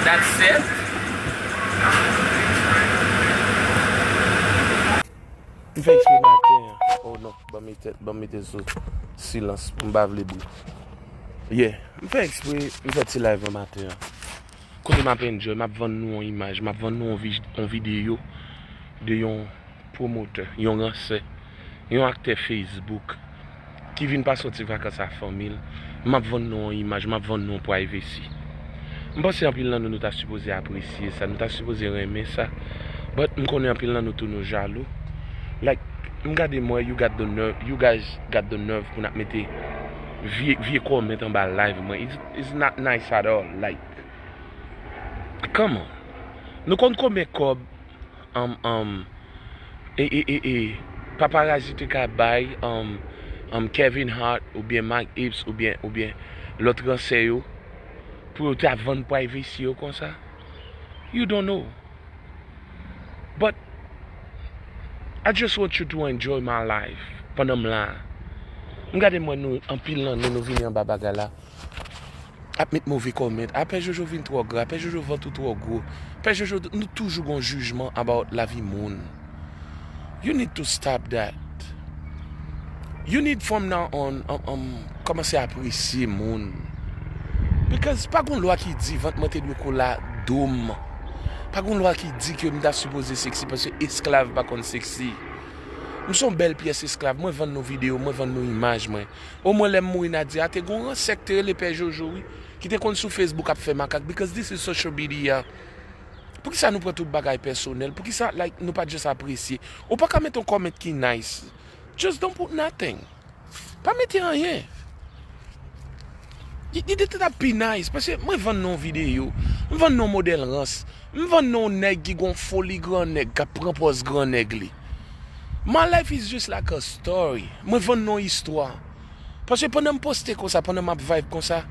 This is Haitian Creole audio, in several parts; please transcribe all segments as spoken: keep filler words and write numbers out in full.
That's it. M fè ekspre maten an. Oh non, ban m mete, ban m mete sou silans. M pa vle bri. Yeah, m fè ekspre, m fè ti live an maten an. Kote m ap enjoy, m ap vann nou yon imaj, m ap vann nou yon vi-, yon videyo de yon pwomotè, yon ransè, yon aktè Facebook ki vin pase yon ti vakans ak fanmi l. M ap vann nou yon imaj, m ap vann nou yon privacy. M panse anpil nan nou, nou ta sipoze apresye sa, nou ta sipoze renmen sa. But m konnen anpil nan nou tou nou jalou. Like, m gade m wè, you got the nerve, you guys got the nerve pou n ap mete vye, vye comment anba live mwen. It's, it's not nice at all. Like, come on. Nou konn konbyen kòb, um, um, e, e, e, e, paparazi te ka bay, um, um, Kevin Hart oubyen Mike Epps oubyen, oubyen lòt ransè yo pou yo ta vann privacy yo konsa? You don't know. But I just want you to enjoy my life pandan m la. M gade m wè nou, anpil nan nou, nou vini anba bagay la ap met move comment. A, Pè Jojo vin twò gra, Pè Jojo vant ou twò gwo. Pè Jojo, nou toujou gon jijman about lavi moun. You need to stop that. You need from now on, um, um, kòmanse apresye moun. Because pa gon lwa ki di vant mwen te dwe kola do m. Pa gon lwa ki di ke m ta sipoze seksi paske esklav pa konn seksi. M se yon bèl pyès esklav, mwen vann nou videyo, mwen vann nou imaj mwen. Omwen lè m mouri Nadia te gon ransè k te rele Pè Jojo wi, ki te konn sou Facebook ap fè makak, because this is social media. Poukisa nou pran tout bagay pèsonèl? Poukisa, like, nou pa just apresye? Ou pa ka met yon comment ki nice. Just don't put nothing. Pa mete anyen. Li, li te t ap pi nice, paske mwen vann nou yon videyo, m vann nou yon modèl rans, m vann nou yon nèg ki gon foli grannèg, k ap pran pòz grannèg li. My life is just like a story. Mwen vann nou yon istwa. Paske pandan m poste konsa, pandan m ap vibe konsa,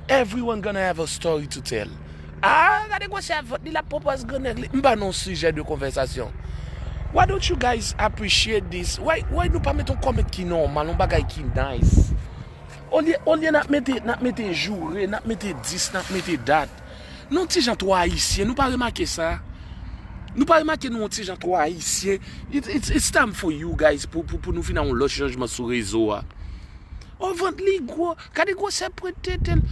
everyone gonna have a story to tell. Ah, gade gwosè vant li, l ap pran pòz grannèg li. M pa nan yon sijè de konvèsasyon. Why don't you guys appreciate this? Why, why nou pa met yon comment ki nòmal, yon bagay ki nice? Olye, olye n ap mete, n ap mete joure, n ap mete this, n ap mete that. Nou yon ti jan twò ayisyen, nou pa remake sa? Nou pa remake nou yon ti jan twò ayisyen? It, it's, it's time for you guys pou, pou, pou nou vin a yon lòt chanjman sou rezo a. O vant li gwo, gade gwosè pwent tete l.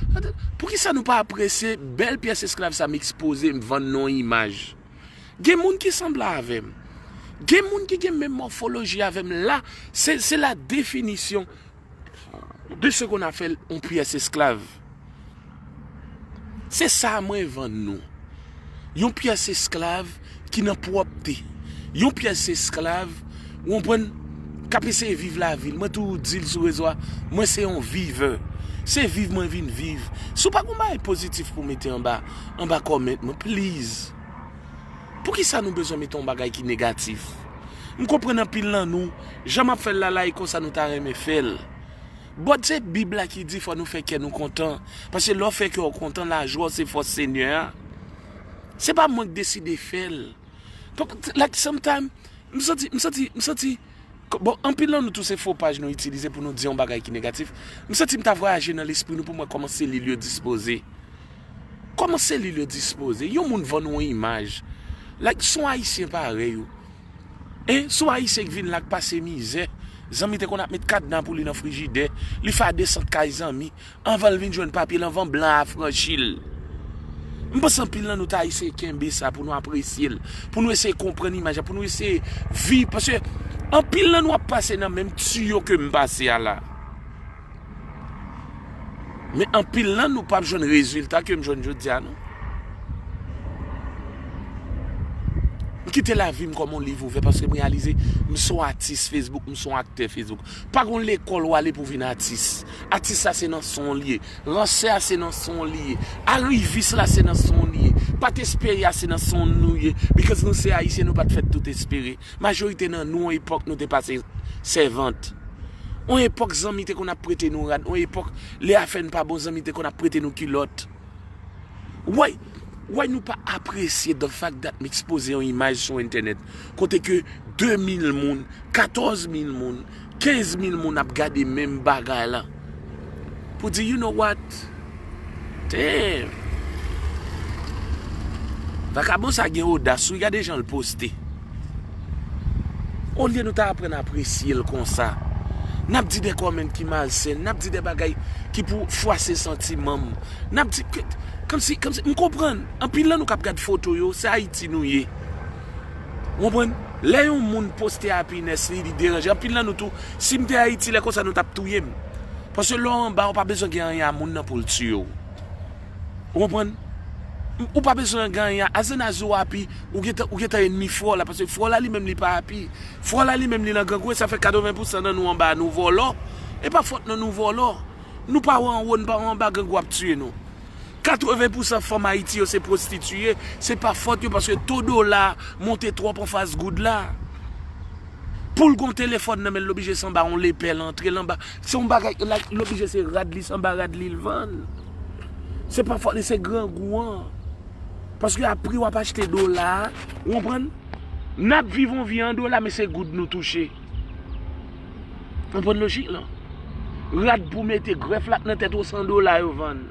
Poukisa nou pa apresye bèl pyès esklav sa m ekspoze, m vann nou yon imaj? Gen moun ki sanble avè m. Gen moun ki gen menm mòfoloji avè m. La, se, se la definisyon de ce qu'on appelle yon pyès esklav. Se sa mwen vann nou. Yon pyès esklav ki nan pwòpte. Yon pyès esklav, ou konprann, k ap eseye viv lavi l. Mwen toujou di l sou rezo a, mwen se yon vivè. Se viv mwen vin viv. Si w pa gen yon bagay pozitif pou w mete anba, anba comment mwen, please. Poukisa nou bezwen mete yon bagay ki negatif? M konprann anpil nan nou, jan m ap fè l la la, e konsa nou ta renmen fè l. But se Bib la ki di fò nou fè kè nou kontan. Paske lè w fè kè w kontan, lajwa w se fòs Senyè a. Se pa mwen k deside fè l. Donk, like, sometimes, m santi, m santi, m santi, bon, anpil nan nou tou se fo paj nou itilize pou nou di yon bagay ki negatif. M santi m ta vwayaje nan lespri nou pou m wè kòman selil yo dispoze. Kòman selil yo dispoze? Yon moun vann ou yon imaj. Like, se yon Ayisyen parèy ou. Hein? Se yon Ayisyen k vin la k pase mizè. Zanmi te konn ap met kadna pou li nan frijidè. Li fè a desann kay zanmi. Anvan l vin jwenn papye l, anvan blan afranchi l. M panse anpil nan nou ta eseye kenbe sa pou nou apresye l, pou nou eseye konprann imaj la, pou nou eseye viv. Paske anpil nan nou ap pase nan menm tiyo ke m pase a la. Men anpil nan nou p ap jwenn rezilta ke m jwenn jodi a, non. M kite lavi m kòm yon liv ouvè paske m reyalize m se yon atis Facebook, m se yon aktè Facebook. Pa gen lekòl w ale pou w vin atis. Atis sa se nan san w li ye. Ransè a se nan san w li ye. Arivis la se nan san w li ye. Pa t espere a se nan san w nou ye. Because nou se Ayisyen, nou pa t fèt tout espere. Majorite nan nou, yon epòk, nou te pase sèvant. Yon epòk, zanmi te konn ap prete nou rad. Yon epòk, lè afè n pa bon, zanmi te konn ap prete nou kilòt. Why, why nou pa apresye the fact that m ekspoze yon imaj sou entènèt kote ke de mil moun, katòz mil moun, kenz mil moun ap gade menm bagay la? Pou di, you know what? Damn! Vakabon sa gen odas, wi, gade jan l poste. Olye nou ta aprann apresye l konsa, n ap di de kòmant ki malsèn, n ap di de bagay ki pou fwase santiman m. N ap di ke, kòmsi, kòmsi, m konprann. Anpil nan nou k ap gad foto yo, se Ayiti nou ye. Ou konprann? Lè yon moun poste happiness li, li deranje. Anpil nan nou tou, si m te Ayiti, lè konsa nou t ap touye m. Paske lè w anba, ou pa bezwen gen anyen a moun nan pou l tiye w. Ou konprann? Ou pa bezwen gen anyen a. As long as ou happy, ou gentan, ou gentan ennmi frè w la. Paske frè w la li menm li pa happy. Frè w la li menm li nan grangou. E sa fè katreven pousan nan nou anba a nou vòlò. E pa fòt nou nou vòlò. Nou pa wè anwo, nou pa wè anba, grangou ap tiye nou. Katreven pousan fanm Ayiti yo se pwostitiye, se pa fòt yo paske to dola a monte twòp anfas goud la. Pou l gon telefòn nan men l, l oblije sanba yon lepèl antre l anba. Se yon bagay, like, l oblije se rad li sanba rad li l vann. Se pa fòt li, se grangou an. Paske a pri w ap achte dola a, ou konprann? N ap viv yon vi an dola, men se goud nou touche. Konprann lojik lan? Rad pou mete, grèf la k nan tèt ou, se an dola yo vann.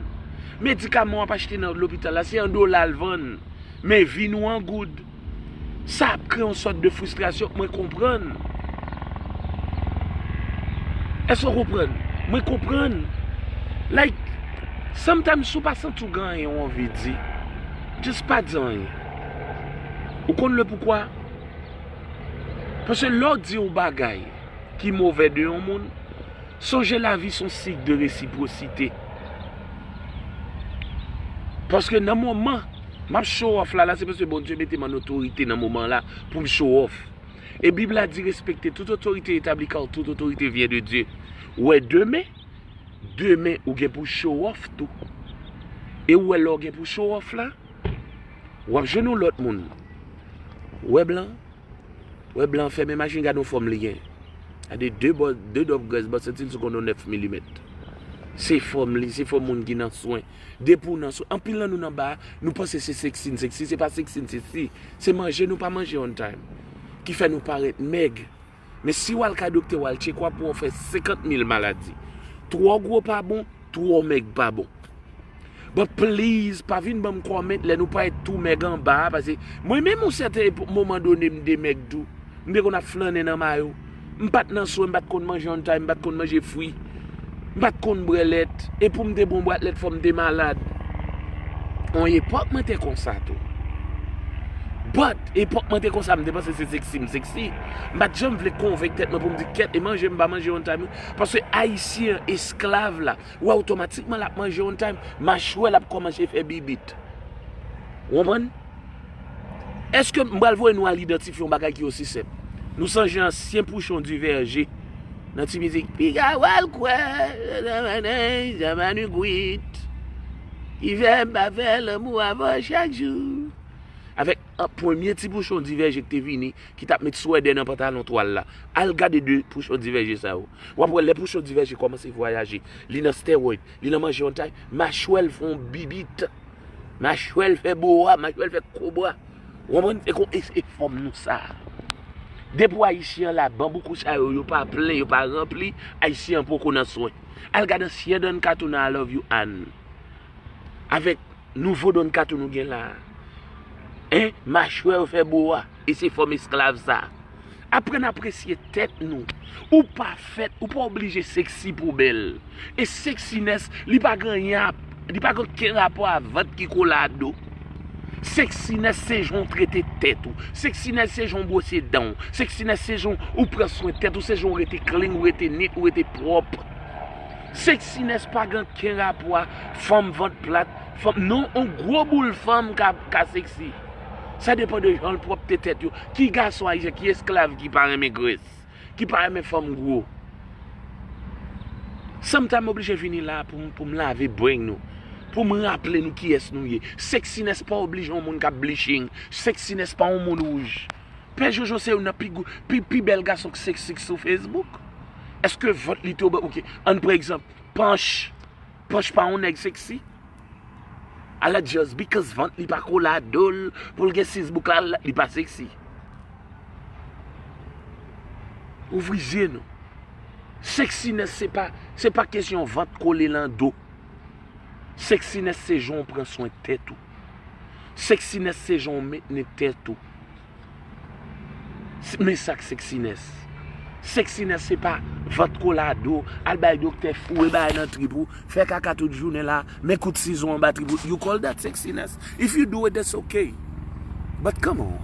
Medikaman w ap achte nan lopital la, se an dola l vann. Men vi nou an goud. Sa ap kreye yon sòt de fristrasyon, mwen konprann. Èske w konprann? Mwen konprann. Like, sometimes, si w pa santi w gen anyen w anvi di, just pa di anyen. Ou konn le poukwa? Paske lè w di yon bagay ki movè de yon moun, sonje lavi se yon sik de resipwosite. Paske nan moman m ap show off la, la se paske Bondye mete m an otorite nan moman la pou m show off. E Bib la di, respekte tout otorite etabli, kar tout otorite vyen de Dye. Ou wè demen, demen ou gen pou show off tou. E ou wè lè w gen pou show off la, w ap jwenn yon lòt moun. Ou wè blan? Ou wè blan fèmen machin, gade yon fòm li gen. Gade de bò, de dòb grès bò senti l sou konn yon nèf milimèt. Se fòm li, se fòm moun ki nan swen. Depi w nan swen, anpil nan nou nan ba a, nou panse se seksi n seksi, se pa seksi n seksi. Se manje nou pa manje on time ki fè nou parèt mèg. Men si w al kay doktè, w al tcheke, w ap wè w fè senkant mil maladi. Twò gwo pa bon, twò mèg pa bon. But please, pa vin ban m kòmant lè nou parèt tou mèg anba a, paske mwen menm, yon sèten epo-, moman done, m te mèg tou. M te konn ap flannen nan mayo. M pa t nan swen, m pa t konn manje on time, m pa t konn manje fwi. M pa t konn bwè lèt. E pou m te bwè yon bwat lèt, fò m te malad. On epòk, mwen te konsa tou. But, epòk mwen te konsa, m te panse se seksi m seksi. M pa t janm vle konvenk tèt mwen pou m di, kèt, e manje m pa manje on time, wi. Paske Ayisyen an esklav la, ou wè otomatikman l ap manje on time, machwè l ap kòmanse fè bibit. Ou konprann? Èske m pral voye nou al idantifye yon bagay ki osi senp? Nou sonje ansyen Pouchon Divèje nan ti mizik, piga w al kwè, nan manèj, nan manigwit, ki fè m pa fè lanmou avè w chak jou. Avèk, an, premye ti Pouchon Divèje ki te vini, ki t ap met swèdè nan pantalon twal la. Al gade de Pouchon Divèje sa yo. W ap wè lè Pouchon Divèje kòmanse vwayaje, li nan stèwòyd, li nan manje on time, machwè l fè on bibit. Machwè l fè boa, machwè l fè kobra. Ou konprann? E kon, e, e fòm nou sa. Depi w Ayisyen an la, banbou kouch a yo, yo pa plen, yo pa ranpli, Ayisyen an poko nan swen. Al gade ansyen Don Kato nan I Love You Ann. Avèk nouvo Don Kato nou gen la a. Hein? Machwè yo fè boa, e se fòm esklav sa. Aprann apresye tèt nou. Ou pa fèt, ou pa oblije seksi pou bèl. E sexiness, li pa gen anyen a, li pa gen okenn rapò a vant ki kole a do. Sexiness se jan w trete tèt ou. Sexiness se jan w bwose dan w. Sexiness se jan w pran swen tèt ou, se jan w rete clean, ou rete neat, ou rete pwòp. Sexiness pa gen okenn rapò a fanm vant plat, fanm, non, on gwo boul fanm ka, ka sexy. Sa depann de jan l pwòpte tèt yo. Ki gason ayisyen, ki esklav ki pa renmen grès, ki pa renmen fanm gwo? Sometimes m oblije vini la pou m, pou m lave brain nou, pou m raple nou kiyès nou ye. Sexiness pa oblije yon moun k ap bleaching. Sexiness pa yon moun wouj. Pè Jojo se youn nan pi gwo, pi, pi bèl gason k sexy k sou Facebook. Èske vant li te oblije? Ann pran egzanp, Panch. Panch pa yon nèg sexy. Ala just because vant li pa kole a do l pou l gen sis bouk la, li pa sexy. Ouvri zye nou. Sexiness se pa, se pa kesyon vant kole lan do. Sexiness se jan w pran swen tèt ou. Sexiness se jan w mentnen tèt ou. Men sa k sexiness. Sexiness se pa vant kole a do, al bay doktè foure bagay nan trip ou, fè kaka tout jounen la, men kout sizon anba trip ou. You call that sexiness? If you do it, that's okay. But come on.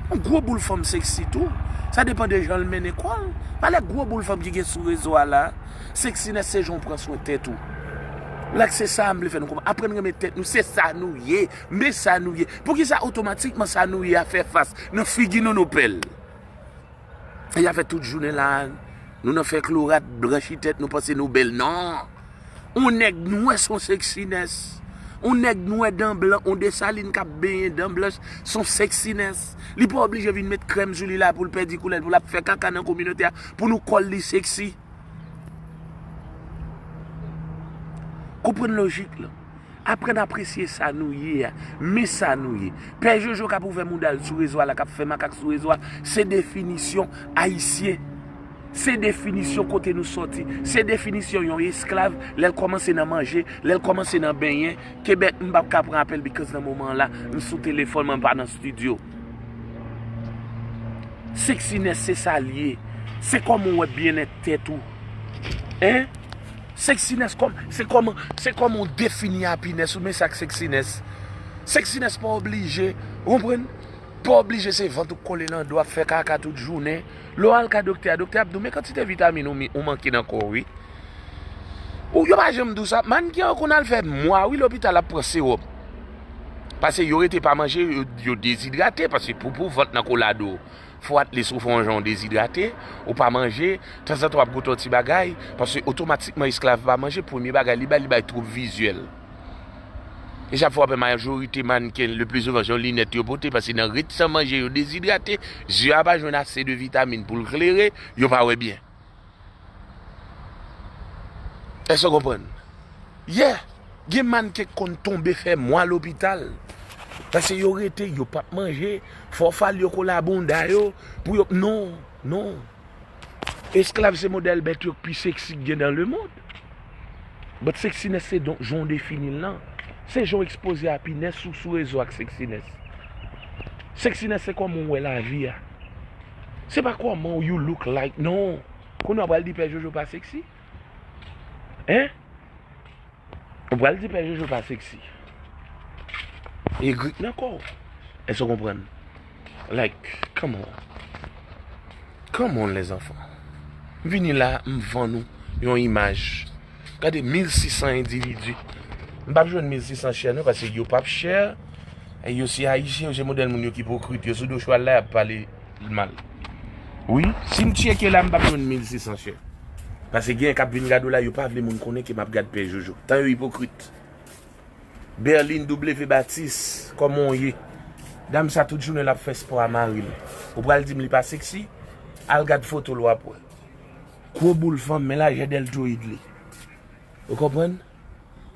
On gwo boul fanm sexy tou. Sa depann de jan l mennen kò l. Pale gwo boul fanm ki gen sou rezo a la. Sexiness se jan w pran swen tèt ou. Like, se sa m vle fè nou konprann. Aprann renmen tèt nou, se sa nou ye. Men sa nou ye. Poukisa otomatikman sa nou ye a fè fas nan figi nou, nou pèl? E y a fè tout jounen la, nou nan fè klorat, blanchi tèt, nou panse nou bèl. Non! On nèg nwè se on sexiness. On nèg nwè dan blan, on Desalin k ap benyen dan blanch, se on sexiness. Li pa oblije vin met krèm sou li la pou l pèdi koulè l, pou l ap fè kaka nan kominote a, pou nou call li sexy. Konprann lojik lan. Aprann apresye sa nou ye a. Men sa nou ye. Pè Jojo k ap ouvè mouda l sou rezo a la, k ap fè makak sou rezo a, se definisyon ayisyen. Se definisyon kote nou sòti. Se definisyon yon esklav lè l kòmanse nan manje, lè l kòmanse nan benyen. Kebèt, m p ap ka pran apèl because nan moman an la, m sou telefòn, mwen pa nan estidyo. Sexiness se sa l ye. Se kòman w wè byennèt tèt ou. Hein? Sexiness kòm, se kòman, se kòman w defini happiness ou, men sa k sexiness. Sexiness pa oblije, ou konprann? Pa oblije se vant ou k kole nan do ap fè kaka tout jounen. Lè w al ka doktè a, doktè ap di w, men kantite vitamin ou mi-, ou manke nan kò w, wi. Ou, yo pa janm di w sa. Mannken yo konn al fè mwa, wi, lopital ap pran sewòm. Paske yo rete pa manje, yo, yo dezidrate, paske pou, pou vant nan kole a do w, fò at least ou fè yon jan w dezidrate, ou pa manje, tanzantan w ap goute yon ti bagay, paske otomatikman esklav pa manje, premye bagay li bay, li bay twoub vizyèl. E sa fè w ap wè majorite mannken, le pli souvan, se yon linèt yo pote, paske nan ret san manje, yo dezidrate, zye a pa jwenn ase de vitamin pou l klere, yo pa wè byen. Èske w konprann? Yeah! Gen mannken k konn tonbe fè mwa lopital. Paske yo rete, yo p ap manje. Fò w fal yo kole a bounda yo pou yo. Non, non. Esklav se modèl bèt yo k pi sexy k gen dans le monde. But sexiness se don, jan w defini l lan. Se jan w ekspoze happiness ou sou rezo ak sexiness. Sexiness se kòman w wè lavi a. Se pa kòman you look like, non. Kounye a w pral di Pè Jojo pa sexy? Hein? Ou pral di Pè Jojo pa sexy? E grik nan kò w. Èske w konprann? Like, come on. Come on, les enfants. M vini la, m vann ou yon imaj. Gade mil sis san endividi. M p ap jwenn mil sis san share non, paske yo p ap share. E yo se ayisyen, yo se modèl moun yo ki ipokrit. Yo sou do chwal la, y ap pale mal. Wi, si m tcheke la, m p ap jwenn mil sis san share. Paske gen k ap vin gade w la, yo pa vle moun konnen ke m ap gad Pè Jojo. Tan yo ipokrit. Berline W Baptiste, kòman w ye? Dam sa tout jounen l ap fè spò a mari l. Ou pral di m li pa sexy? Al gad foto l w ap wè. Gwo boul fanm, men lajè dèltoyid li. Ou konprann?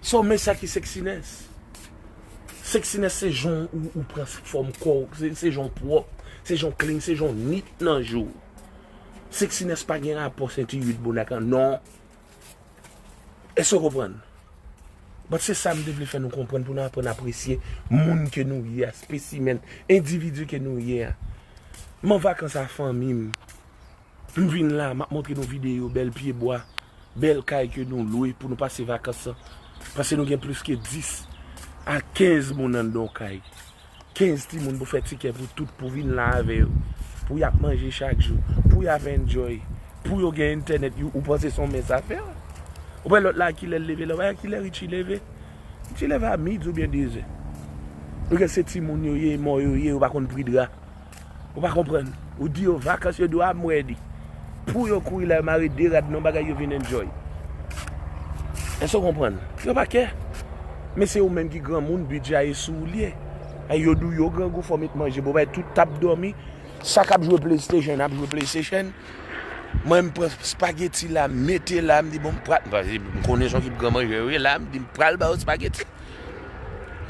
So, men sa ki sexiness. Sexiness se jan ou, ou pran fòm kò w, se, se jan w pwòp, se jan w clean, se jan w neat nan je w. Sexiness pa gen rapò sentiwit bon ak an, non. Èske w konprann? But se sa m te vle fè nou konprann pou nou aprann apresye moun ke nou ye a, spesimen, endividi ke nou ye a. M an vakans a fanmi m. M vin la, m ap montre nou videyo bèl pyebwa, bèl kay ke nou lwe pou nou pase vakans lan. Paske nou gen plis ke dis. a kenz moun anndan yon kay. Kenz timoun pou fè tikè pou tout, pou vin la avè yo. Pou y ap manje chak jou. Pou y ap enjoy. Pou yo gen entènèt, yo, ou panse se yon mens a fè? Ou wè lòt la, kilè l leve la? Ou wè kilè Richie leve? Richie leve a midi oubyen dezè. Ou gen se timoun yo ye, mò yo ye, yo pa konn pri dra. Ou pa konprann. Ou di yo vakans, yo di w, "I'm ready." Pou yo kouri la, yo mare de rad nan bagay, yo vin enjoy. Èske w konprann? Yo pa kè. Men se ou menm ki granmoun, bidjè a e sou ou l ye. Ay, yo di w yo grangou, fò w met manje. Bon, bay tout t ap dòmi. Sa k ap jwe PlayStation, ap jwe PlayStation. Mwen, m pran spageti la, m mete la, m di, "Bon, m pral," paske m konnen se yon ki gran manjè yo ye la, m di, "M pral ba yo spageti."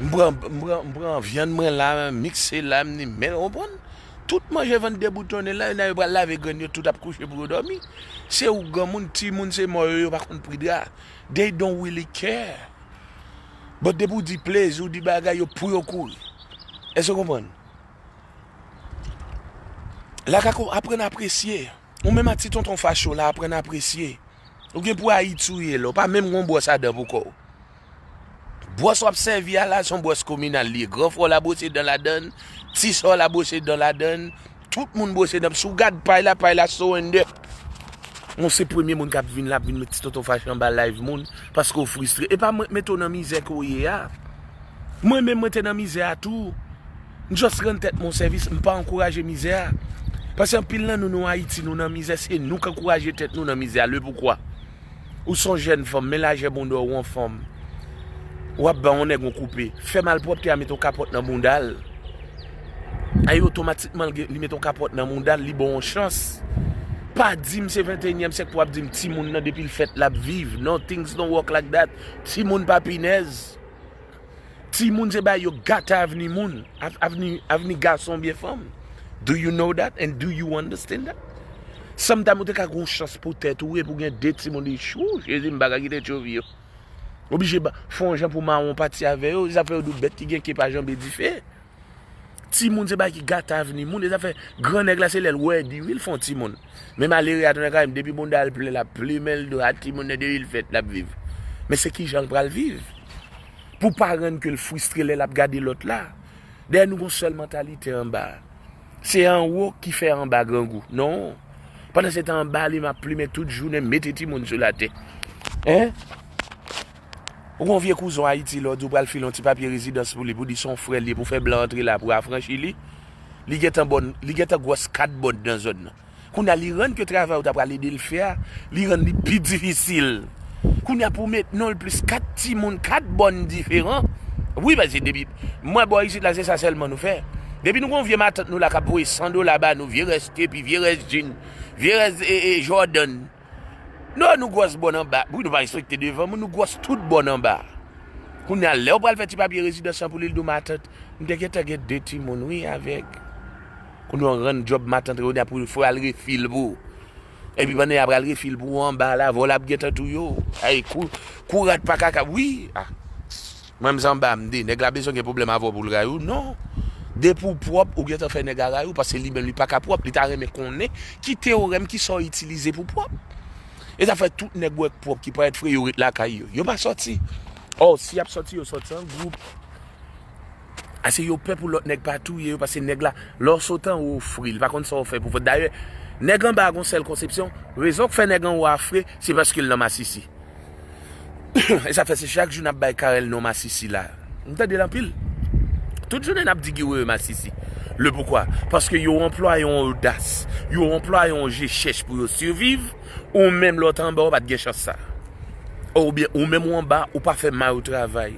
M pran, m pran, m pran vyann mwen la, m mikse la, m di, "Men, w konprann?" Tout manje vant deboutonnen la, yo pral lave grenn yo, tout ap kouche pou yo dòmi. Se ou granmoun, timoun, se mò yo, yo pa konn pri dra. They don't really care. But depi w di plezi, w di bagay, yo pou yo kouri. Èske w konprann? La ka ko-, aprann apresye. Ou menm a ti tonton facho la, aprann apresye. Ou gen pou Ayiti ou ye la, ou pa menm gon bwòs a dan pou kò w. Bwòs w ap sèvi a la, se yon bwòs kominal li ye. Gran frè w la bwose dan ladan l, ti sè w la bwose dan ladan l, tout moun bwose dan. Si w gad pay la, pay la surrender. Mwen se premye moun k ap vin la, ap vin met ti tonton fache anba live moun, paske w fristre. E pa mwen k mete w nan mizè ke w ye a. Mwen menm mwen te nan mizè a tou. M just rann tèt mwen sèvis, m pa ankouraje mizè a. Paske anpil nan nou, nou Ayiti, nou nan mizè, se nou k ankouraje tèt nou nan mizè a. Le poukwa? Ou se yon jèn fanm, men lajè bonda w, ou anfòm. W ap ban yon nèg yon koupe. Fè malpwòpte a met yon kapòt nan bounda l. Ay otomatikman, li gen, li met yon kapòt nan bounda l, li ba w yon chans. Pa di m se venteyinyèm syèk pou w ap di m timoun nan depi l fèt l ap viv. No, things don't work like that. Timoun pa pinèz. Timoun se bagay yo gate avni moun, av-, avni, avni gason oubyen fanm. Do you know that and do you understand that? Sanm ta moutre ka gon chans pou tèt ou e pou gen de timoun li chou, Jezi m pa ka kite tchovi yo. Oblije ba, fè yon jan pou mawon pati avè yo, zafè yo di w bèt ki gen ke pa janbe dife. Timoun se bagay ki gate avni moun, e zafè gran nèg la se lè l wè di wi l fè yon timoun. Men malere a tounen kay m depi bounda l plen l ap plimen l do a timoun nan depi l fèt l ap viv. Men se kijan l pral viv? Pou pa rann ke l fristre lè l ap gade lòt la. Dèyè nou gon sèl mantalite anba. Se anwo ki fè anba grangou. Non. Pandan se tan anba li m ap plimen tout jounen mete timoun sou latè. Hein? Ou gon vye kouzen w Ayiti lè w di w pral file yon ti papye rezidans pou li, pou di se yon frè l ye, pou fè blan antre la, pou afranchi li. Li gentan bòn, li gentan gwòs kat bòn nan zòn nan. Kounye a, li rann ke travay ou ta pral ede l fè a, li rann li pi difisil. Kounye a, pou w met non l plis kat timoun, kat bòn diferan. Wi, paske depi, mwen bò isit la, se sa sèlman nou fè. Depi nou gon vye matant nou la k ap voye san dola ba nou, vye rès kepi, vye rès jean, vye rès, e, e, Jordan. Non, nou gwòs bòn anba. Wi, nou pa respekte devan moun, nou gwòs tout bòn anba. Kounye a, lè w pral fè ti papye rezidans lan pou li, l di w matant, m te gentan gen de timoun, wi, avèk. Kounye a, w rann djòb matant yo, kounye a pou fò al refil pou ou. Epi pandan y ap al refil pou ou anba la, vòlò ap gentan touye w. Ay, kou, kou rat pa kaka, wi. Ah. Mwen, m sanba, m di, nèg la bezwen gen pwoblèm avè w pou l rayi w? Non. Depi w pwòp, ou gentan fè nèg la rayi w, paske li menm, li pa ka pwòp. Li ta renmen konnen ki teyòrèm, ki sa w itilize pou pwòp. E sa fè tout nèg ou wè k pwòp ki parèt fre, yo ret lakay yo. Yo pa sòti. Ò, si y ap sòti, yo sòti an gwoup. Ase yo pè pou lòt nèg pa touye yo, paske nèg la, lè w sot anwo, w fre, li pa konn sa w fè pou fè. Dayè, nèg anba a gon sèl konsepsyon, rezon k fè nèg anwo a fre, se paske l nan masisi. E sa fè se chak jou n ap bay Carel non masisi la. M tande l anpil. Tout jounen n ap di Guy Wewe masisi. Le poukwa? Paske yo anplwaye yon odas, yo anplwaye yon je chèch pou yo siviv, ou menm lè w t anba w pa t gen chans sa. Oubyen ou menm ou anba, ou pa fè may ou travay.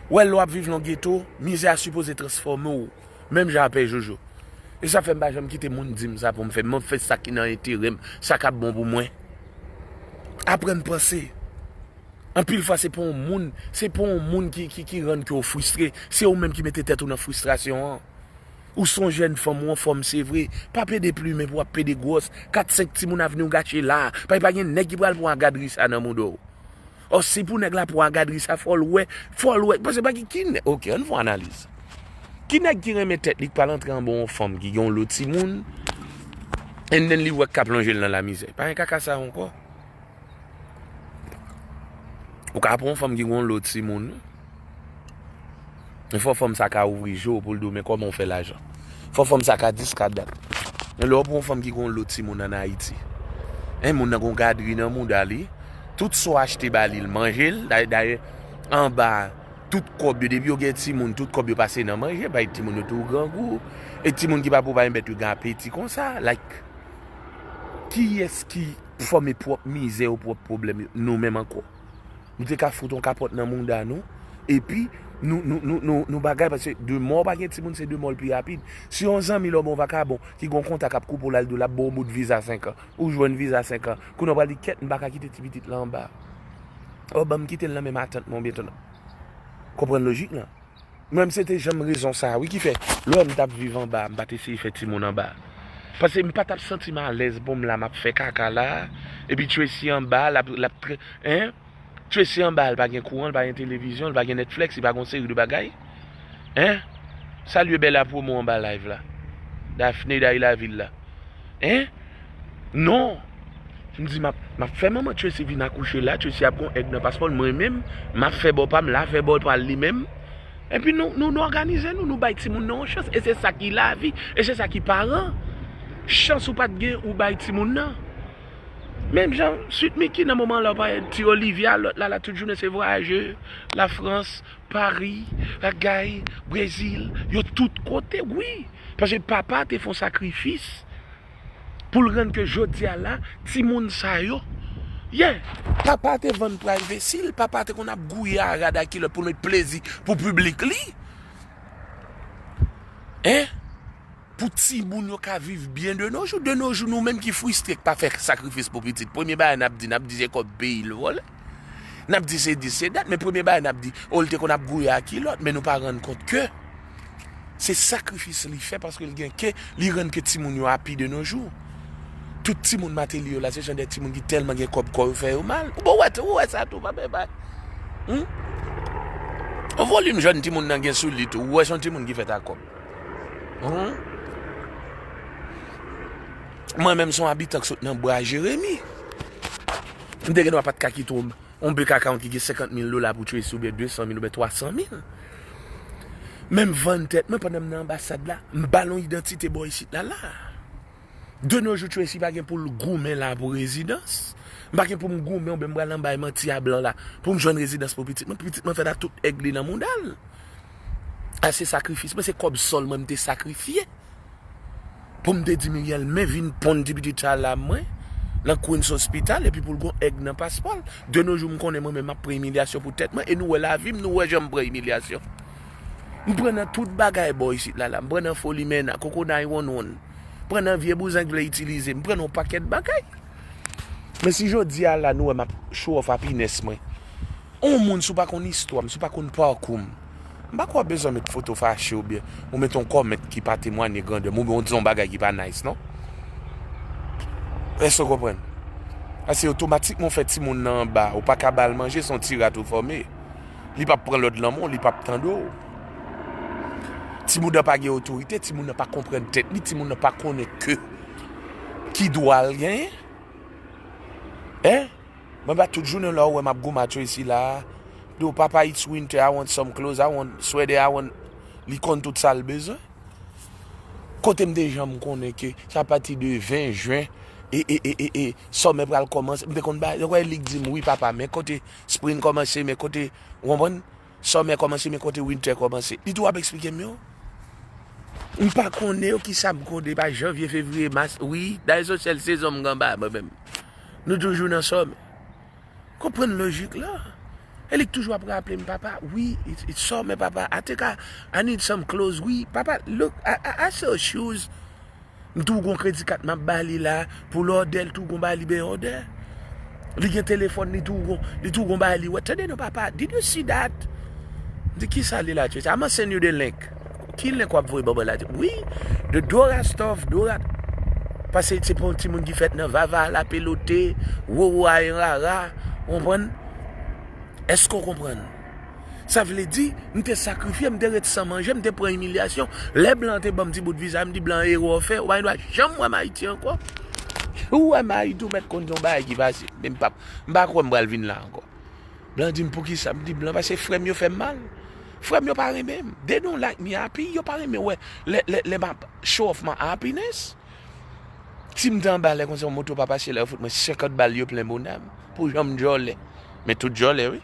Wè lè w ap viv nan geto, mizè a sipoze transfòme w. Menm jan a Pè Jojo. E sa fè m pa janm kite moun di m sa pou m fè. M ap fè sa ki nan enterè m, sa k ap bon pou mwen. Aprann panse. Anpil fwa se pa yon moun, se pa yon moun ki, ki, ki rann ke w fristre, se ou menm ki mete tèt ou nan fristrasyon an. Ou se yon jèn fanm, ou anfòm se vre. Pa pede plimen pou w ap pede gwòs. Kat senk timoun avni w gache la. Pa, pa gen nèg ki pral pran agadri sa nan mouda w. Ò, si pou nèg la pran agadri sa, fò l wè, fò l wè. Paske pa ki, ki nèg, oke, ann fè yon analiz. Ki nèg ki renmen tèt li k pral antre anba yon fanm ki gen yon lo timoun, and then li wè k ka plonje l nan lamizè? Pa gen kaka sa ankò. Ou ka pran yon fanm ki gen yon lo timoun, wi. Men fò fanm sa ka ouvri je w pou l di w, men kòman w fè lajan. Fò fanm sa ka di s ka dat. Men lè w pran yon fanm ki gen yon lo timoun ann Ayiti, en, moun nan gen yon gadri nan mouda li, tout sa w achte ba li, l manje l. Dayè, dayè, anba, tout kòb yo, depi yo gen timoun, tout kòb yo pase nan manje, bay timoun yo tou grangou. E timoun ki pa pou pa yon bèt yo gen apeti konsa. Like, kiyès ki fòme pwòp mizè yo, pwòp pwoblèm yo? Nou menm ankò. Nou te ka fout yon kapòt nan mouda nou. Epi, nou, nou, nou, nou, nou bagay, paske de mò pa gen timoun, se de mò l pi rapid. Si yon zanmi lè w bon vakabon, ki gon kontak ap koupe w, l al di w l ap ba w bout viza senk an, ou jwenn viza senk an, kounye a w pral di, kèt, m pa ka kite ti pitit la anba. Ò, ban m kite l nan men matant mwen, oubyen ton. Konprann lojik lan? Mwen, m se te janm rezon sa a, wi, ki fè, lè w wè m t ap viv anba, m pa t eseye fè timoun anba. Paske m pa t ap santi m alèz pou m la, m ap fè kaka la, epi Tracy anba, l ap, l ap tre-, en? Tracy anba, l pa gen kouran, l pa gen televizyon, l pa gen Netflix, li pa gen yon seri de bagay. En? Salye Bella Promo anba live la. Daphne Day Lavil la. En? Non. M di, m ap, m ap fè manman Tracy vin akouche la, Tracy ap gon èg nan paspò l, mwen menm, m ap fè bò pa m, l a fè bò pa l li menm. Epi nou, nou, nou òganize nou, nou bay timoun nan yon chans. E se sa ki lavi, e se sa ki paran. Chans ou pa t gen, ou bay timoun nan. Menm jan Sweet Mickey nan moman la, pa ti Olivia, lòt la, la tout jounen se vwayaje, Lafrans, Pari, bagay, Brezil, yo tout kote, wi. Paske papa te fè yon sakrifis pou l rann ke jodi a la, timoun sa yo, yeah, papa te vann privacy l, papa te konn ap gouye a rad a kilòt pou l met plezi pou piblik li. En? Pou timoun yo ka viv byen de nos jours. De nos jours, nou menm ki fristre, k pa fè sakrifis pou pitit, premye bagay n ap di, n ap di se kòb peyi l vòlè. N ap di se dis, se dat, men premye bagay n ap di, o, l te konn ap gouye a kilòt, men nou pa rann kont ke se sakrifis li fè paske l gen kè, li rann ke timoun yo api de nos jours. Tout timoun Mateli yo la, se jan de timoun ki tèlman gen kòb, kò yo fè yo mal. Ou bon, wè, ou wè sa tou, pa bay bay. Hmm? Volim jèn timoun nan gen sou li tou, ou wè se yon timoun ki fèt ak kòb. Hmm? Mwen menm se yon abitan k sot nan Bwa Jeremi. M te gen dwa pa t ka kite yon, yon bank account ki gen senkant mil dola pou Tracy oubyen de san mil oubyen twa san mil. Men m vann tèt mwen pandan m nan anbasad la, m ba l yon idantite bò isit la la. De nos jours, Tracy pa gen pou l goumen la pou rezidans. M pa gen pou m goumen oubyen m pral anba e manti a blan la pou m jwenn rezidans pou pitit mwen. Pitit mwen fèt a tout èg li nan mouda l. A se sakrifis mwen, se kòb sòl mwen m te sakrifye. Pou m te di Miguel, men vin ponn ti pitit sa la mwen, nan Queens Hospital, epi pou l gon èg nan paspò l. De nos jours, m konnen mwen menm m ap pran imilyasyon pou tèt mwen, e nou wè lavi m, nou wè jan m pran imilyasyon. M pran nan tout bagay bò isit la la, m pran nan foli mèna, koko nine one one. Pran nan vye bouzen k vle itilize m, pran nan yon pakèt bagay. Men si jodi a la nou wè m ap show off happiness mwen, yon moun si w pa konn istwa m, si w pa konn pakou m, m pa kwè w bezwen met foto fache oubyen ou met yon kòmèt ki pa temwanye grandè m oubyen w di yon bagay ki pa nice non. Èske w konprann? Paske otomatikman w fè timoun nan anba, ou pa ka ba l manje, se yon ti rat ou fòme. Li p ap pran lòd nan men w, li p ap tande w. Timoun nan pa gen otorite, timoun nan pa konprann tèt li, timoun nan pa konnen ke ki dwa l genyen. En? Mwen pa tout jounen lè w wè m ap goumen ak Tracy la, di w, "Papa, it's winter, I want some clothes, I want sweater, I want," li konn tout sa l bezwen. Kote m te janm konnen ke se apati de ven jen, e, e, e, e, e, summer pral kòmanse, m te konn ba, donk, wè, li k di m, "Wi, papa, men kote spring kòmanse, men kote," w konprann? Summer kòmanse, men kote winter kòmanse. Li tou ap eksplike m yo. M pa konnen yo kisa m konnen, pa janvye, fevriye, mas, wi, dayè se sèl sezon m gen anba mwen menm. Nou toujou nan summer. Konprann lojik la. E li k toujou ap raple m, "Papa, wi, it's, it's summer, papa. I think I, I need some clothes, wi. Papa, look, I, I, I sell shoes." M tou gon kredi kat m ap ba li la, pou l òdè, l tou gon ba li ben òdè. Li gen telefòn, li tou gon, li tou gon ba li wè. Tande non, papa, did you see that? M di, "Kisa li la, Tracy? I'ma send you the link." Ki link w ap voye ban mwen la? Wi, the Dora stuff, Dora. Paske se pou yon timoun ki fèt nan vava, la pelote, wowo a yon rara, w konprann? Èske w konprann? Sa vle di, m te sakrifye, m te ret san manje, m te pran imilyasyon. Lè blan te ban m ti bout viza, m di blan ero w fè, ou pa gen dwa janm wè m Ayiti ankò. Ou wè m Ayiti, ou mèt konn se yon bagay ki pase. Men m p ap, m pa kwè m pral vin la ankò. Blan di m, "Poukisa?" M di blan, "Paske frè m yo fè m mal." Frè m yo pa renmen m. They don't like me happy. Yo pa renmen wè lè, lè, lè m ap show off my happiness. Si m te anba lè konsa, yon moto pa pase la, yo fout mwen senkant bal, yo plen bonam pou jan m djòlè. Men tout djòlè, wi.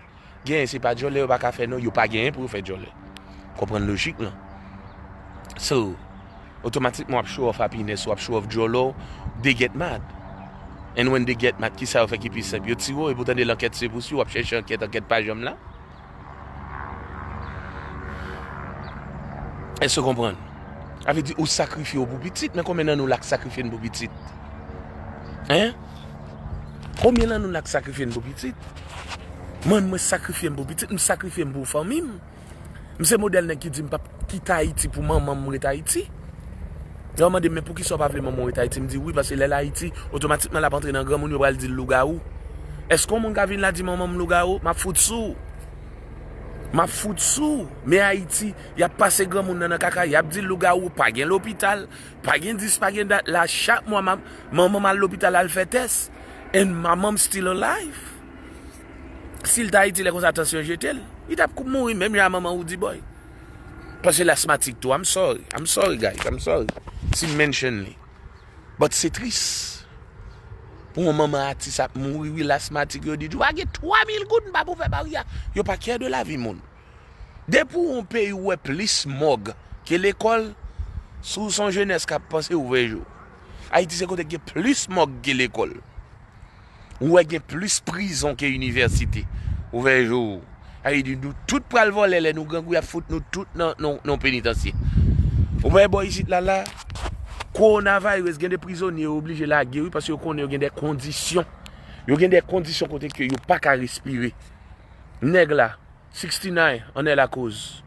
Genyen se pa djòlè yo pa ka fè non, yo pa genyen pou yo fè djòlè. Konprann lojik lan. So, otomatikman w ap show off happiness, w ap show off djòlè w, they get mad. And when they get mad, kisa yo fè ki pi senp? Yo tire w, epi w tande lankèt se pousuiv, w ap chèche ankèt, ankèt pa janm la. Èske w konprann? Sa vle di ou sakrifye w pou pitit, men konbyen nan nou la k sakrifye n pou pitit? Hein? Konbyen nan nou la k sakrifye n pou pitit? Mwen, mwen sakrifye m pou pitit, m sakrifye m pou fanmi m. M se modèl nèg ki di m p ap kite Ayiti pou manman m ret Ayiti. Lè yo mande m, "Men poukisa w pa vle manman w ret Ayiti?" M di, "Wi, paske lè l Ayiti, otomatikman l ap antre nan granmoun, yo pral di l lougawou." Èske yon moun ka vin la di manman m lougawou? M ap fout sou ou. M ap fout sou ou. Men Ayiti, y ap pase granmoun nan nan kaka, y ap di l lougawou, pa gen lopital, pa gen dis, pa gen dat. La, chak mwa, manman m al lopital al fè tès. And my mom still alive. Si l t Ayiti, lè konsa tansyon jete l, li t ap kou-, mouri menm jan a manman Roody Boy. Paske l asmatik tou. I'm sorry. I'm sorry, guys. I'm sorry. Si m mention li. But se tris. Pou yon manman atis ap mouri, wi, l asmatik, yo di, "Ou pa gen twa mil goud, m pa pou fè bari a." Yo pa care de lavi moun. Depi w yon peyi ou wè plis mòg ke lekòl, si w se yon jenès k ap panse, ouvè je w. Ayiti se kote k gen plis mòg ke lekòl. Ou wè gen plis prizon ke inivèsite. Ouvè je w. Sa vle di nou tout pral vòlè, lè nou grangou, y ap fout nou tout nan, nan, nan penitansye. Ou wè bò isit la, la, kowonavirus, gen de prizonye yo oblije lage, wi, paske yo konnen yo gen de kondisyon. Yo gen de kondisyon kote ke yo pa ka respire. Nèg la, sixty-nine, annè lakoz.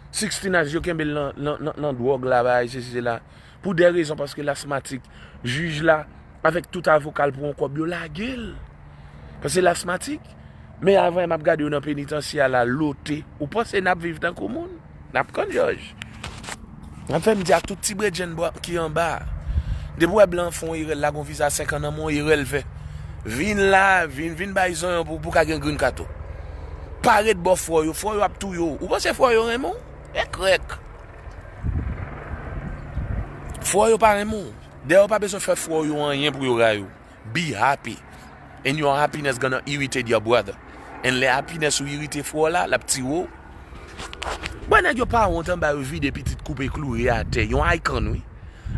Sixty-nine, yo kenbe l nan, nan, nan, nan dwòg la, bagay, sesi, sela. Pou de rezon, paske l asmatik. Jij la, avèk tout avoka l pou yon kòb, yo lage l. Paske l asmatik. Men avan, m ap gade yo nan penitansye a la, lote. Ou panse n ap viv tankou moun? N ap konn, Jòj. N ap fè m di ak tout ti bredjenn bwa ki anba a. Depi w wè blan fè yon erè, l lage yon viza senk an nan men w, erè l fè. Vin la, vin, vin bay zonyon pou, pou ka gen green card ou. Pa ret bò frè yo, frè yo ap touye w. Ou panse frè yo renmen w? Ekrèk. Frè yo pa renmen w. Dayè, yo pa bezwen fè frè yo anyen pou yo rayi w. Be happy. And your happiness gonna irritate your brother. And lè happiness ou irite frè w la, l ap tire w. Bwè, nèg yo pa wont anba yo vide pitit koupe kloure atè. Yon icon, wi.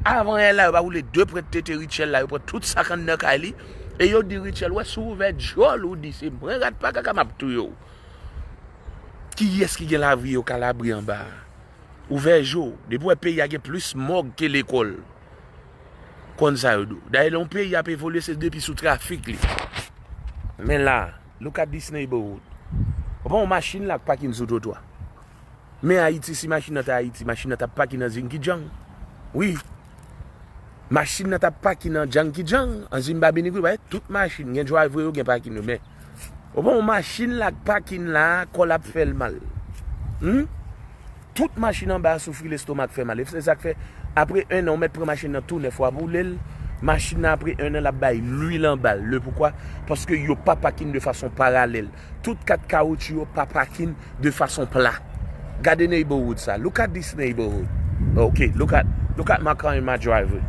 Avan yè la, yo pa boule de pwent tete Rutshelle la, yo pran tout sa k anndan kay li. E yo di Rutshelle, wè, si w ouvè djòl ou di se mwen rat pa kaka, m ap touye w. Kiyès ki gen lavi yo kalabri anba a? Ouvè je w. Depi w wè peyi a gen plis mòg ke lekòl. Konn sa yo di w. Dayè, lè yon peyi ap evolye, se depi sou trafik li. Men la, look at this neighborhood. Ou pa yon machin la k pakin sou twotwa. Men Ayiti, si machin nan ta Ayiti, machin nan t ap pakin nan Djingkidjang. Wi. Machin nan t ap pakin nan Djangkidjang, an Zimbabwe Negri, wè, tout machin, gen driveway yo, gen pakin yo, men. Ou pa yon machin la k pakin la, kò l ap fè l mal. Hmm? Tout machin anba a soufri, lestomak fè mal. E se sa k fè, apre en an, ou mèt pran machin nan tou nèf, w ap woule l, machin nan apre en an, l ap bay lwil anba l. Le poukwa? Paske yo pa pakin de fason paralèl. Tout kat kawotchou yo pa pakin de fason pla. Gade neighborhood sa. Look at this neighborhood. Ok, look at, look at my car and my driveway.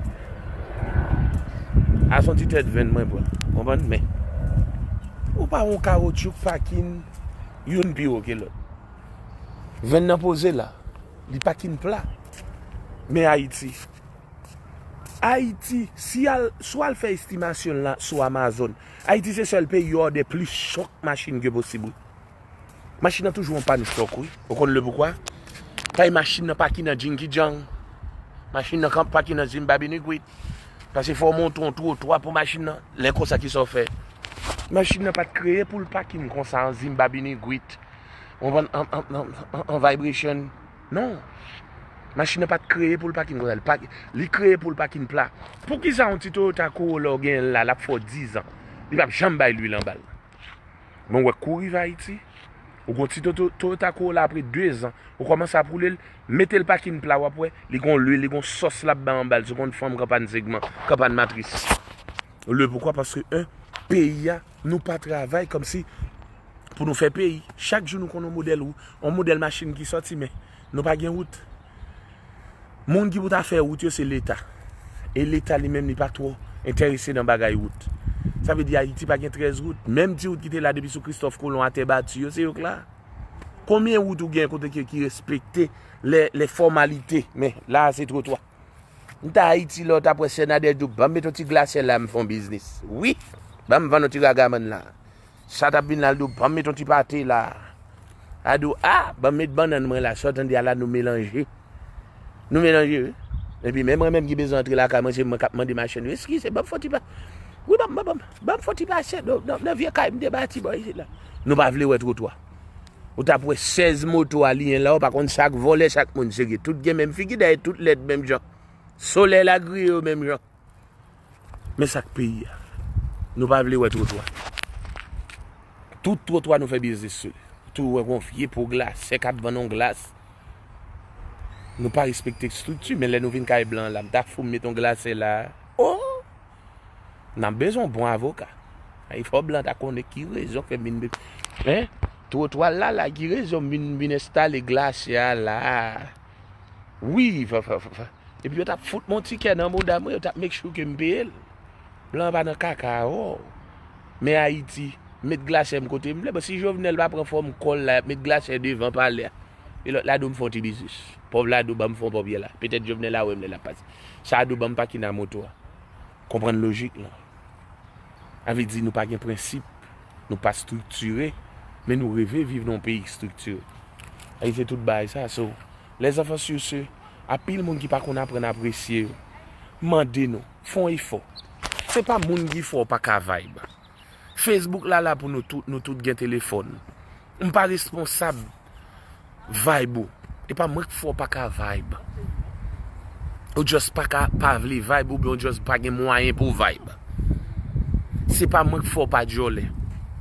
A se yon ti tèt venn mwen pran. Konprann? Men, ou pa yon kawotchou k pakin youn pi wo ke lòt. Venn nan poze la. Li pakin pla. Men Ayiti. Ayiti, si al, si w al fè estimasyon la sou Amazon, Ayiti se sèl peyi yo òdè plis chòk machin ke posib, wi. Machin nan toujou an pann chòk, wi. Ou konn le poukwa? Paske machin nan pakin nan Djingkidjang. Machin nan k ap pakin nan Zimbabwe Negri. Paske fò w monte yon twotwa pou machin nan. Lè konsa, kisa w fè? Machin nan pa t kreye pou l pakin konsa an Zimbabwe Negri. Ou konprann? An, an, an, an, an vibration. Non. Machin nan pa t kreye pou l pakin konsa. Li pa, li kreye pou l pakin pla. Poukisa yon ti Toyota Corolla w genyen l la, l ap fè w diz an? Li p ap janm bay lwil anba l. Men w wè kou rive Ayiti, ou gon ti Toyota Corolla apre de zan, ou kòmanse ap woule l, mete l pakin pla, w ap wè, li gon lwil, li gon sòs l ap bay anba l, se gon fanm k ap ann segman, k ap ann matris. Le poukwa? Paske, en, peyi a, nou pa travay kòmsi pou nou fè peyi. Chak jou nou konn yon modèl wout, yon modèl machin ki sòti, men nou pa gen wout. Moun ki pou ta fè wout yo, se Leta. E Leta li menm, li pa twò enterese nan bagay wout. Sa vle di Ayiti pa gen trèz wout. Menm ti wout ki te la depi sou Kristòf Kolon atè bati yo, se yo k la. Konbyen wout ou gen kote ke ki respekte lè, lè fòmalite? Men la a se twotwa. M ta Ayiti la, w t ap wè Sè Nadège di w, "Ban m met yon ti glasè la, m fè yon biznis." Wi, ban m vann yon ti ragaman la. Sa t ap vin la, l di w, "Ban m met yon ti pate la." A di w, "A, ban m met bannann mwen la, sa w tande a la, nou melanje." Nou melanje, wi. Epi menm mwen menm ki bezwen antre lakay mwen, se mwen k ap mande machann yo, "Eskize, ban m fè yon ti pa, wi, ban m, ban m, ban m, ban m fè yon ti pase nan, nan, nan vye kay m te bati bò isit la." Nou pa vle wè twotwa. Ou t ap wè sèz moto aliyen la, ou pa konn sa k vòlè, sa k moun serye. Tout gen menm figi, dayè tout lèd menm jan. Solèy la griye yo menm jan. Men sa k peyi a. Nou pa vle wè twotwa. Tout twotwa nou fè biznis sou li. Tou wè gon vye po glasè k ap vann yon glas. Nou pa respekte estrikti, men lè nou vin kay blan la, m ta fou m met yon glasè la. O! N ap bezwen yon bon avoka. Ay, fò blan ta konnen ki rezon fè m vin, en? Twotwa la la, ki rezon m vin, vin enstale glasè a la. Wi, fa, fa, fa, fa. Epi yo t ap fout m yon tikè nan mouda mwen, yo t ap make sure ke m peye l. Blan pa nan kaka, o. Men Ayiti, met glasè m kote m vle. Bon, si Jovenel pa pran fòm kò l la, y ap met glasè devan palè a. E lòt la di w m fè yon ti biznis. Pòv la di w ban m fè yon pòpyè la. Petèt Jovenel a wè m lè l ap pase. Sa a di w ban m pakin a moto a. Konprann lojik lan. Sa vle di nou pa gen prensip, nou pa estriktire, men nou reve viv nan yon peyi estriktire. Ayiti se tout bagay sa. So, les enfants sur ce, anpil moun ki pa konn aprann apresye yo, mande nou, fè yon efò. Se pa moun ki fè w pa ka vibe. Facebook la la pou nou tout, nou tout gen telefòn. M pa responsab vibe ou. E pa mwen k fè w pa ka vibe. Ou just pa ka pa vle vibe oubyen ou just pa gen mwayen pou w vibe. Se pa mwen k fè w pa djòlè.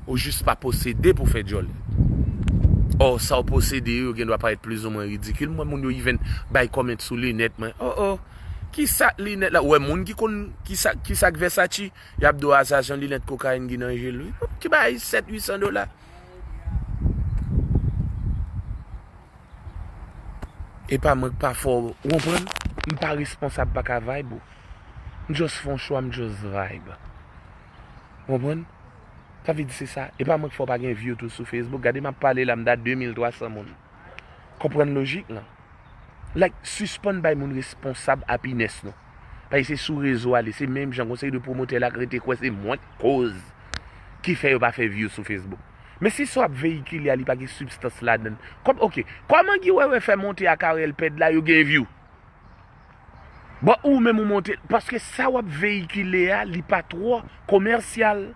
Ou just pa posede pou fè djòlè. Or, sa w posede yo gendwa parèt plizoumwen ridikil. M wè moun yo even bay comment sou linèt mwen. Oh, oh. Kisa k linèt la? Ou wè moun ki konn kisa, kisa k Versace? Y ap di w a sa se yon linèt kokayin ki nan je l wi. Ki bay sèt, uit san dola. E pa mwen k pa fè w, ou konprann? M pa responsab pa ka vibe ou. M just fè yon chwa, m just vibe. Ou konprann? Sa vle di se sa. E pa mwen k fè w pa gen view tou sou Facebook. Gade m ap pale la, m da de mil twa san moun. Konprann lojik lan. Like, sispann bay moun responsab happiness nou. Paske se sou rezo a li, se menm jan gon seri de pwomotè la k rete kwè se mwen k koz ki fè yo pa fè view sou Facebook. Men si sa w ap veyikile a, li pa gen sibstans ladan l. Kòm, ok, kòman Guy Wewe fè monte a Carel Pèd la, yo gen view? Bon, ou menm ou monte, paske sa w ap veyikile a, li pa twò komèsyal.